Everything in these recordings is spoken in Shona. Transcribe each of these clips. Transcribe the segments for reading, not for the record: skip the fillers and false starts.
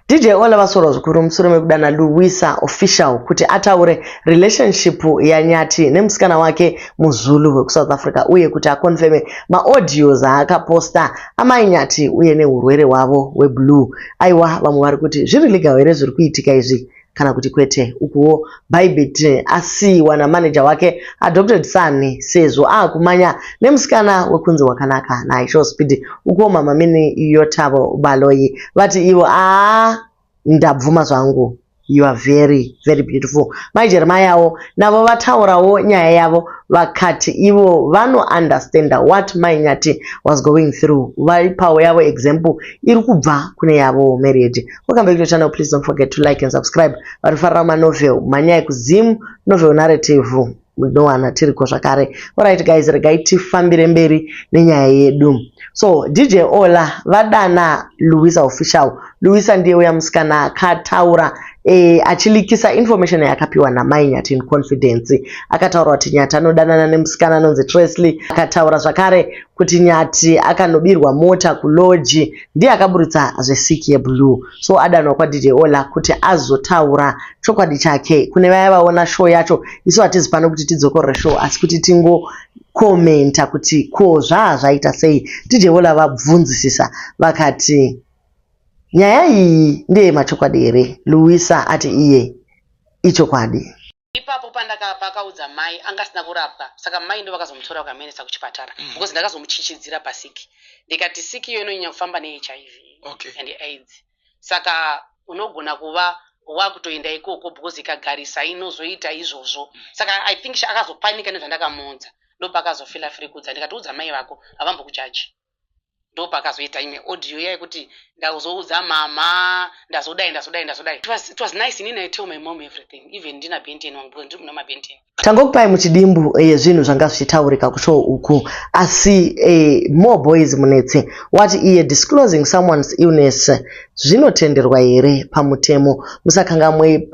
DJ Ola vasvorwa zvikuru mushure mekudana Luisa Official kuti ataure relationship yaNyati nemusikana wake muZulu wekuSouth Africa uye kuti akonfeme maaudios aakaposta amai Nyati uye nehurwere hwavo hweblue. Aiwa, vamwe vari kuti zviri legal here zviri kuitika izvi kana kuti kwete. Ukuwo Bybit asiiwa namaneja wake adopted son sezvo aakumanya nemusikana wekunzi wakanaka naIshow Speed. Ukuwo Mama Mini Yotavo Baloyi vati ivo aa ndabvuma zvangu, you are very very beautiful. Mai Jeremiahwo navo vataurawo nyaya yavo, vakati ivo vanounderstanda what Mai Nyati was going through. Vaipawo yavo example iri kubva kune yavo marriage. Welcome back to the channel. Please don't forget to like and subscribe. Varifarira manovel, manyaya ekuZim novel narrative, munowana tiriko zvakare. Alright guys, regai tifambire mberi nenyaya yedu. So DJ Ola vadana Luisa Official. Luisa ndiye uya musikana akataura achilikisa information yaakapiwa namai Nyati in confidence. Akataura kuti Nyati anodanana nemusikana anonzi Tresley. Akataura zvakare kuti Nyati akanobirwa mota kulodge, ndiye akaburitsa zvesiki yeblue. So adanwa kwaDJ Ola kuti azotaura chokwadi chake kune vaya vaona show yacho. Isu hatizi pano kuti tidzokorore show, asi kuti tingokomenta kuti ko zvaa zvaita sei. DJ Ola vabvunzisisa vakati nyaya iyi ndeyemachokwadi here? Luisa ati iye ichokwadi. Ipapo pakaudza mai, anga asina kurapwa, saka mai ndo vakazomutora vakamuendesa kuchipatara because ndakazomuchichidzira pasiki, ndikati siki iyo inonyanya kufamba neHIV and AIDS, saka unogona kuva wakutoenda ikoko because ikagarisa inozoita izvozvo. Saka I think akazopanika nezvandakamuudza, ndopakazofila free kuudza. Ndikati udza mai vako, havambokujaji. Ndopakazoita imwe audio iya yekuti ndazoudza mama, ndazodai, ndazodai, ndazodai. It was nice. Inini I tell my mom everything, even ndina Benten wangu, because ndiri muna maBenten. Tangokupai muchidimbu yezvinhu zvanga zvichitaurika kushow uku, asi More Boys Munetse wati iye disclosing someone's illness zvinotenderwa here pamutemo? Musakangamwe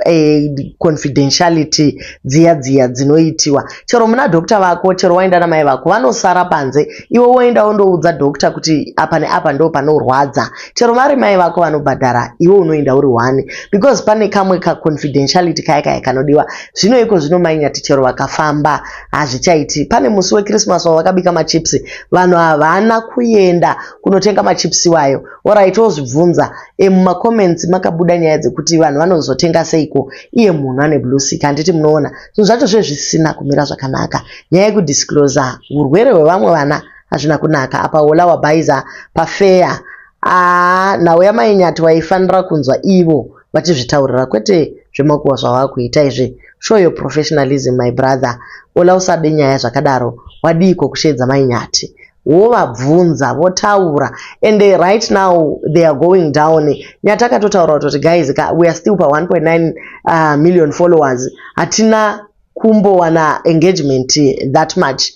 confidentiality dziya dziya dzinoitiwa chero muna doctor vako, chero waenda namai vako, vanosara panze, iwe woenda wondoudza doctor kuti apa neapa ndo panorwadza. Chero vari mai vako vanobhadhara, iwe unoenda uri one because pane kamwe kaconfidentiality kaya kaya kanodiwa. Zvino iko zvino Mai Nyati chero vakafamba hazvichaiti. Pane musi weChristmas wavakabika machips, vanhu havana kuenda kunotenga machips iwayo. Alright, wozvibvunza, mumacomments makabuda nyaya dzekuti vanhu vanozotenga seiko iye munhu ane blue sick? Handiti munoona zvinhu zvacho zvezvisina kumira zvakanaka? Nyaya yekudisclosa urwere hwevamwe vana hazvina kunaka. Apa Ola wabhaiza pafeya. Aa, nhau yaMai Nyati waifanira kunzwa ivo vachizvitaurira, kwete zvemakuhwa zvavakuita izvi. Show your professionalism, my brother Ola. Usade nyaya zvakadaro. Wadiko kusheedza Mai Nyati, wovabvunza, votaura? And right now they are going down. Nyati akatotaura kutoti guys ka, we are still pa 1.9 million followers, hatina kumbowana engagement that much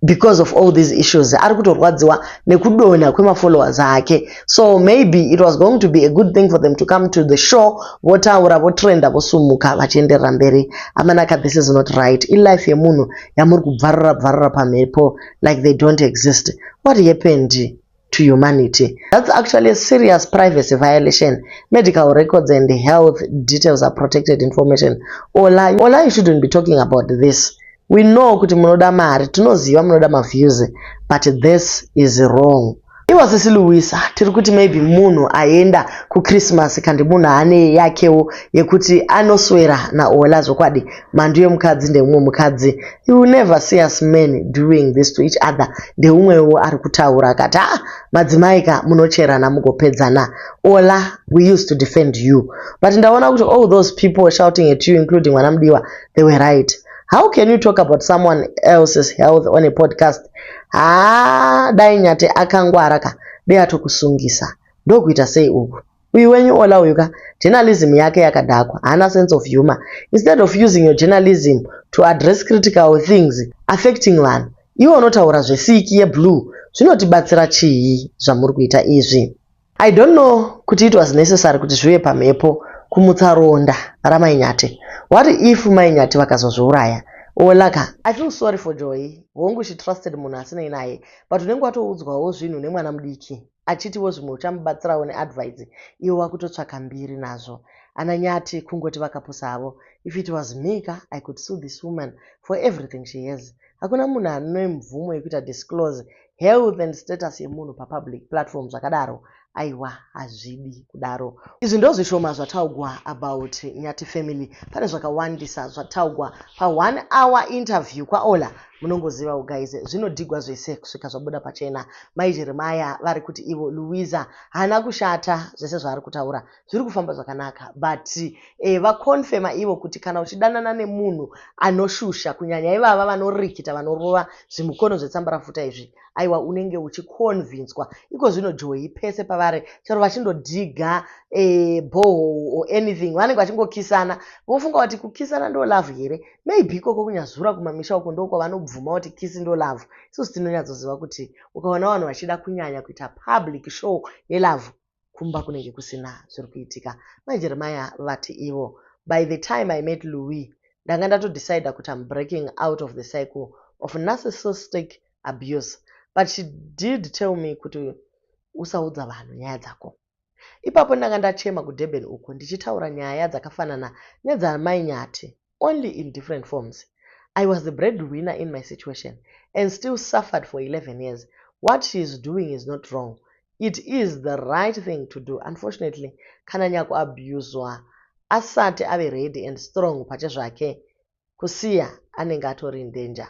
because of all these issues. Ari kutorwadziwa nekudonha kwemafollowers ake. So maybe it was going to be a good thing for them to come to the show, votaura, votrenda, vosumuka vachienderera mberi. Amanaka, this is not right. Ilife yemunhu yamuri kubvarura bvarura pamhepo like they don't exist. What happened to humanity? That's actually a serious privacy violation. Medical records and health details are protected information. Ola, Ola, you shouldn't be talking about this. We know kuti munoda mari, tinoziva munoda maviews, but this is wrong. Iwo sisi Luisa, tiri kuti maybe munhu aenda kuChristmas kandi munhu ane yakewo yekuti anoswera naOla. Zvokwadi mhandu yemukadzi ndeumwe mukadzi. You will never see us men doing this to each other. Ndeumwewo ari kutaura akati ah, madzimai ka, munocherana mugopedzana. Ola, we used to defend you, but ndaona kuti all those people shouting at you, including vana Mudiwa, they were right. How can you talk about someone else's health on a podcast? Haa, dai Nyati akangwara ka, dei atokusungisa. Ndokuita sei uku? Uyu wenyu Ola uyu ka, journalism yake yakadhakwa, haana sense of humor. Instead of using your journalism to address critical things affecting vanhu, iwe unotaura zvesiki yeblue. Zvinotibatsira chii zvamuri kuita izvi? I don't know kuti it was necessary kuti zvive pamhepo kumutsa ronda raMai Nyati. What if Mai Nyati vakazozviuraya? Ola ka, I feel sorry for Joy. Hongu, she trusted munhu asinei naye, but unenge watoudzwawo zvinhu nemwana mudiki. Achitiwo zvimwe uchamubatsirawo neadvice iwe wakutotsvaka mbiri nazvo. Ana Nyati kungoti vakapusa havo. If it was me ka I could sue this woman for everything she has. Hakuna munhu ane mvumo yekuita disclose health and status yemunhu papublic platform zvakadaro. Aiwa hazvidi kudaro. Izvi ndozvishoma zvataugwa about Nyati family. Pane zvakawandisa zvataugwa pa one hour interview kwaOla. Munongozivawo guys zvinodhigwa zvese kusvika zvabuda pachena. Mai Jeremaya vari kuti ivo Louisa haana kushata zvese zvaari kutaura zviri kufamba zvakanaka but eh, vaconfirma ivo kuti kana uchidanana nemunhu anoshusha kunyanya ivava vanorikita vanorova zvimukono zvetsambarafuta izvi aiwa unenge uchiconvinswa iko zvino Joy pese pavari chero vachindodhiga eh, borehole or anything vanenge vachingokisana vofunga kuti kukisana ndo love here. Maybe ikoko kunyazura kumamisha uko ndokwavanobvuma kuti kiss ndo love. Isusu tinonyatsoziva kuti ukaona vanhu vachida kunyanya kuita public show yelove kumba kunenge kusina zviri kuitika. Mai Jeremiah vati ivo by the time I met Louis ndanga ndatodecider kuti I'm breaking out of the cycle of narcissistic abuse but she did tell me kuti usaudza vanhu nyaya dzako. Ipapo ndanga ndachema kuDurban uko ndichitaura nyaya dzakafanana nedzamai Nyati only in different forms. I was the breadwinner in my situation and still suffered for 11 years. What she is doing is not wrong. It is the right thing to do. Unfortunately, kana nyakuabuswa asati ave ready and strong pachezvake kusiya anenge atori in danger.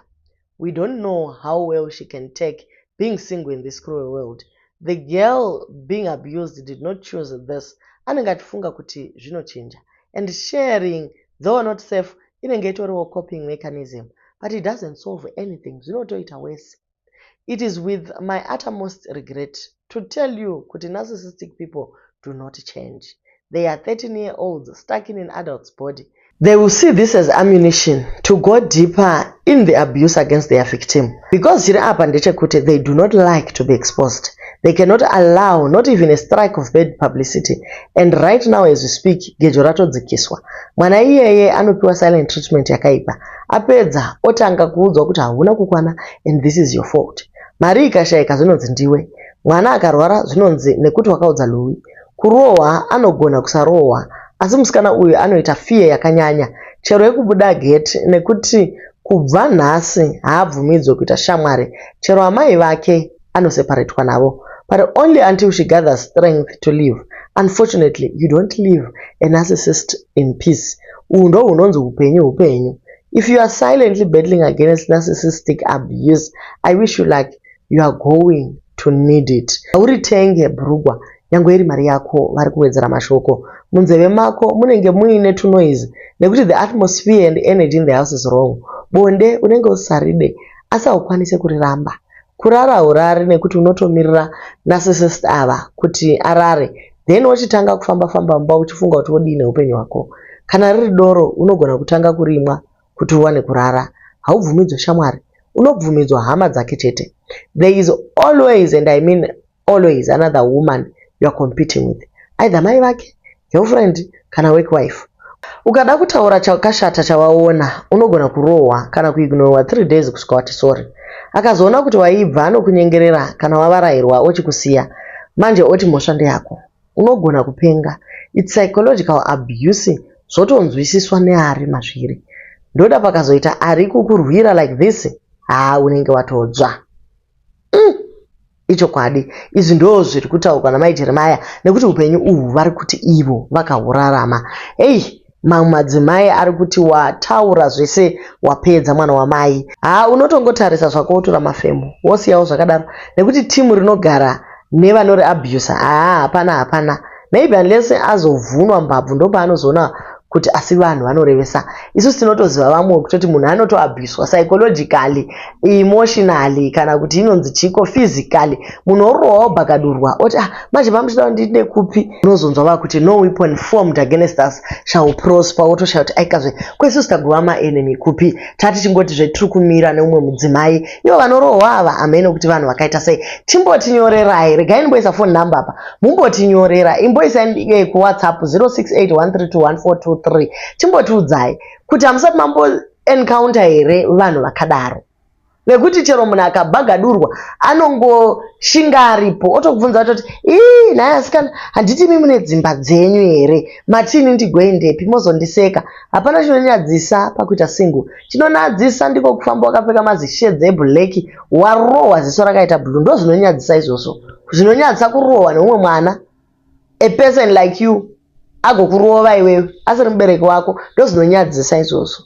We don't know how well she can take being single in this cruel world. The girl being abused did not choose this. Anenge achifunga kuti zvinochinja. And sharing, though not safe, inenge itoriwo coping mechanism. But it doesn't solve anything. Zvinotoita worse. It is with my uttermost regret to tell you kuti narcissistic people do not change. They are 13-year-olds stuck in an adult's body. They will see this as ammunition to go deeper in the abuse against their victim. Because chiri apa ndechekuti they do not like to be exposed. They cannot allow not even a strike of bad publicity. And right now as we speak, gejo ratodzikiswa. Mwana iyeye anopiwa silent treatment yakaipa. Apedza otanga kuudzwa kuti hauna kukwana and this is your fault. Mari ikashaika zvinonzi ndiwe. Mwana akarwara zvinonzi nekuti wakaudza Louis. Kurohwa anogona kusarohwa asi musikana uyu anoita fear yakanyanya chero yekubuda gate nekuti kubva nhasi haabvumidzwe kuita shamwari chero amai vake anoseparetwa navo but only until she gathers strength to leave. Unfortunately, you don't leave a narcissist in peace. Uhu ndo hunonzi hupenyu hupenyu. If you are silently battling against narcissistic abuse, I wish you luck. You are going to need it. Hauritenge bhurugwa nyangwe iri mari yako vari kuwedzera mashoko. Munzeve mako munenge muine tunoise nekuti the atmosphere and energy in the house is wrong. Bonde unenge usisaride asi haukwanise kuriramba. Kurara haurari nekuti unotomirira narcissist ava kuti arare then wochitanga kufamba famba mumba uchifunga kuti wodii neupenyu hwako. Kana riri doro unogona kutanga kurimwa kuti uwane kurara. Haubvumidzwe shamwari, unobvumidzwa hama dzake chete. There is always and I mean always another woman you are competing with. Either mai vake, girlfriend kana work wife. Ukada kutaura chakashata chawaona unogona kurohwa kana kuignorwa 3 days kusvika wati sorry. Akazoona kuti waibva anokunyengerera kana wavarairwa ochikusiya. Manje oti mhosva ndeyako. Unogona kupenga. It's psychological abuse zvotonzwisiswa neari mazviri. Ndoda pakazoita ari kukurwira like this haa unenge watodzva. Ichokwadi izvi ndo zviri kutaurwa namai Jeremaya nekuti upenyu uhu vari kuti ivo vakahurarama. Hei mamwe madzimai ari kuti wataura zvese wapedza mwana wamai. Haa unotongotarisa zvako wotora mafemo wosiyawo zvakadaro nekuti timu rinogara nevanori abuser haa hapana hapana. Maybe unless azovhunwa mbabvu ndopaanozoona kuti asi vanhu vanorevesa. Isusu tinotoziva vamwe kutoti munhu anotoabuswa psychologically, emotionally kana kuti inonzi chiko physically. Munhu orohwa wobhakadurwa oti ah manje mamuchida kuti ndiinde kupi? Unozonzwa vakuti no weapon formed against us shall prosper wotoshaya kuti aikazve ko isusu tagova maenemy kupi? Tatichingoti zve tiri kumira neumwe mudzimai. Ivo vanorohwa ava hameno kuti vanhu vakaita sei. Chimbotinyorerai, regai ndimboisa phone number apa. Mumbotinyorera, imboisai kuWhatsApp 0681321423. Chimbotiudzai kuti hamusati mambo encounter here vanhu vakadaro. Vekuti chero munhu akabhagadurwa anongoshinga aripo otokubvunza ototi ii nhai asikana handiti imi mune dzimba dzenyu here matini ndigoendepi mozondiseka. Hapana chinonyadzisa pakuita single. Chinonadzisa ndiko kufamba wakapfeka mazishedzi eblack warohwa ziso rakaita blue ndozvinonyadzisa izvozvo. Zvinonyadzisa kurohwa neumwe mwana a person like you agokurova iwewe asiri mubereki wako ndozvinonyadzisa izvozvo.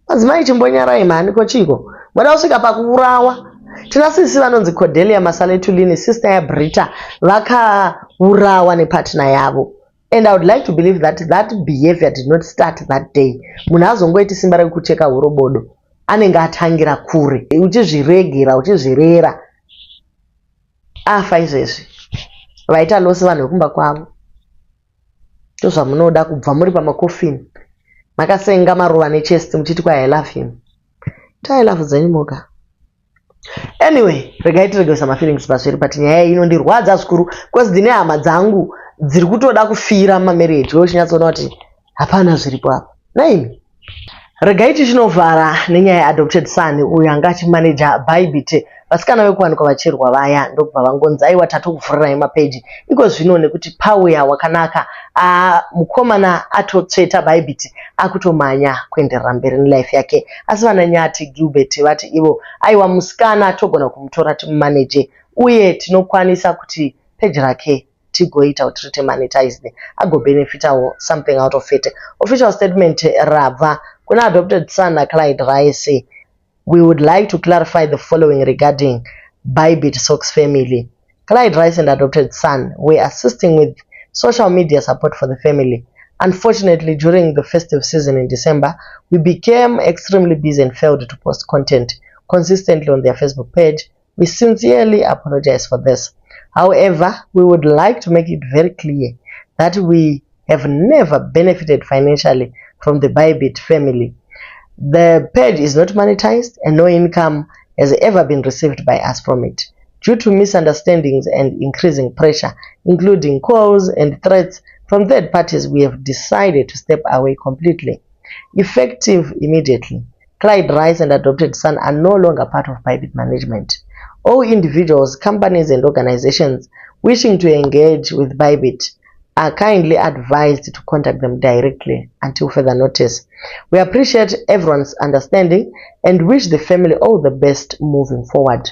Madzimai chimbonyarai mhani ko chiiko moda kusvika pakuurawa. Tina sisi vanonzi Cordelia Masaletulini sister yaBrita vakaurawa nepartner yavo and I would like to believe that that behavior did not start that day. Munhu azongoiti simba rekucheka huro bodo anenge atangira kure uchizviregera uchizvirera afa izvezvi vaita losi vanhu vekumba kwavo. Ndozvamunoda kubva muri pamakofini makasenga maruva nechest muchiti kwai I love him. Itai love dzenyu moga. Anyway, regai tirege kuisa mafeelings pazviri but nyaya iyi inondirwadza zvikuru because ndine hama dzangu dziri kutoda kufira mumamarriage iwe uchinyatsoona kuti hapana zviripo apa. Nhaimi? Regai tichinovhara nenyaya yeadopted son uyo anga achimaneja Bybit. Vasikana vekuwanikwa vacherwa vaya ndokubva vangonzi aiwa tatokuvhurirai mapeji iko zvino nekuti pauya wakanaka. Ah, mukomana atotsveta Bybit akutomhanya kuenderera mberi nelife yake. Asi vana Nyati Gilbert vati ivo aiwa musikana togona kumutora timumaneje uye tinokwanisa kuti peji rake tigoita kuti riite monetized agobenefitawo something out of it. Official statement rabva kuna adopted son naClyde Rice. We would like to clarify the following regarding Bybit Socks family. Clyde Rice and adopted son were assisting with social media support for the family. Unfortunately, during the festive season in December, we became extremely busy and failed to post content consistently on their Facebook page. We sincerely apologize for this. However, we would like to make it very clear that we have never benefited financially from the Bybit family. The page is not monetized and no income has ever been received by us from it. Due to misunderstandings and increasing pressure, including calls and threats from third parties, we have decided to step away completely. Effective immediately, Clyde Rice and adopted son are no longer part of Bybit management. All individuals, companies and organizations wishing to engage with Bybit are kindly advised to contact them directly until further notice. We appreciate everyone's understanding and wish the family all the best moving forward.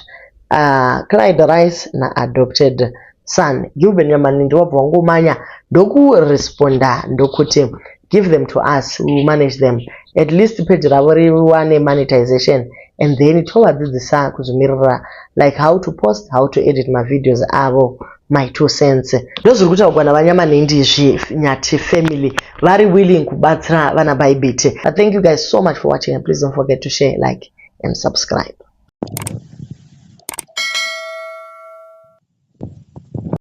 Clyde Rice na adopted son Gilbert Nyamanindi wabva wangomanya ndokuresponda ndokuti give them to us, we will manage them, at least page ravo riwane monetization and then tovadzidzisa kuzvimirira like how to post, how to edit mavideos avo. My two cents. Ndozviri kutaurwa naVaNyamanindi izvi. Nyati family vari willing kubatsira vana Bybit. Thank you guys so much for watching and please don't forget to share, like and subscribe.